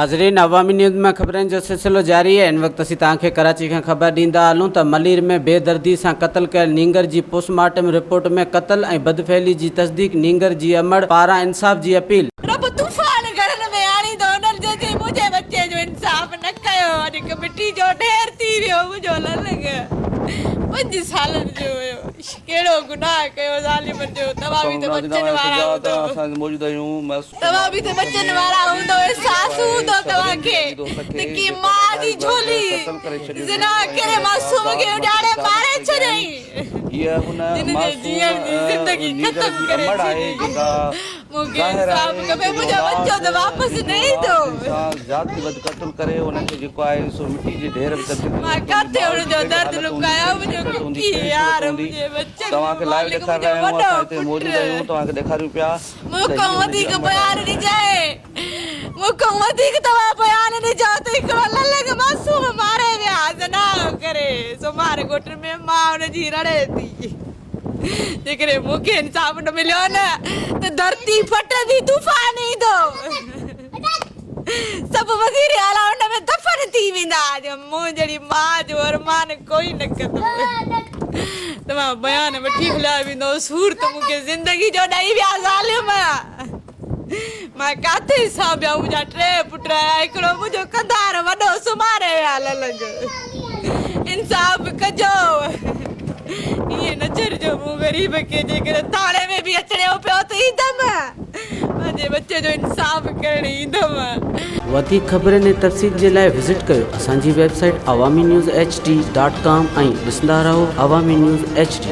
ناظرين عوامي نيوز ۾ خبرن جو سلسلو جاري آهي ان وقت اسين توهان کي ڪراچي کان خبر ڏيندا هلون ته ملير ۾ بي دردي سان قتل ڪيل نينگر جي پوسٽ مارٽم رپورٽ ۾ قتل ۽ بدفعلي جي تصديق نينگر جي امڙ پاران انصاف جي اپيل. رب طوفان گهرن ۾ آڻيندو انهن جو جي منهنجي ٻچي جو انصاف نه ڪيو اڄ هڪ مٽي جو ڍير ٿي ويو منهنجو للنگ پنج سالن جو هيو ڪهڙو گناهه ڪيو ظالمن جو توهان به ته ٻچن وارا هوندو. توهان به ته ٻچن وارا هوندو احساس هوندو توهان کي ته ڪيئن ماء جي جهولي زنا ڪري معصوم کي اجاڙي ماري ڇڏيائين جن جي جيئڻ جي زندگي ختم ڪري ڇڏي مون کي انصاف کپي منهنجو ٻچو ته واپس نه ايندو مان ڪاٿي ان جو درد لڪايان منهنجو ڪڪي يار منهنجي ٻچن جو مالڪ منهنجو وڏو پٽ. مون کان وڌيڪ بيان ڏجانء، مون کان وڌيڪ توهان بيان ڏجو ته هڪڙو للنگ معصوم ماري ويا زنا ڪري سومار ڳوٺ ۾ ماء ان جي رڙي ٿي جيڪڏهن مون کي انصاف نه مليو نه ته ڌرتي ڦٽندي طوفان ايندو سڀ وزير اعليٰ ان ۾ دفن ٿي ويندا جو مون جهڙي ماء جو ارمان ڪوئي نه ڪندو. توهان بيان وٺي هليا ويندو سور ته مون کي زندگي جو ڏئي ويا ظالم. مان ڪاٿي سانڀيان منهنجا ٽي پٽ آيا هڪڙو منهنجو ڪنڌار وڏو سمهاري ويا للنگ. انصاف ڪجو ائين نه ڇڏجو مون غريب کي جيڪڏهن ٿاڻي ۾ به اچڻو پيو ته ايندم. پنهنجي ٻچي جو انصاف ڪرڻ ايندم. وڌيڪ خبرن ۽ تفصيل جي لاء وزٽ ڪيو اسان جي website Awami news H D dot com ۽ ڏسندا رهو عوامي نيوز ايڇ ڊي.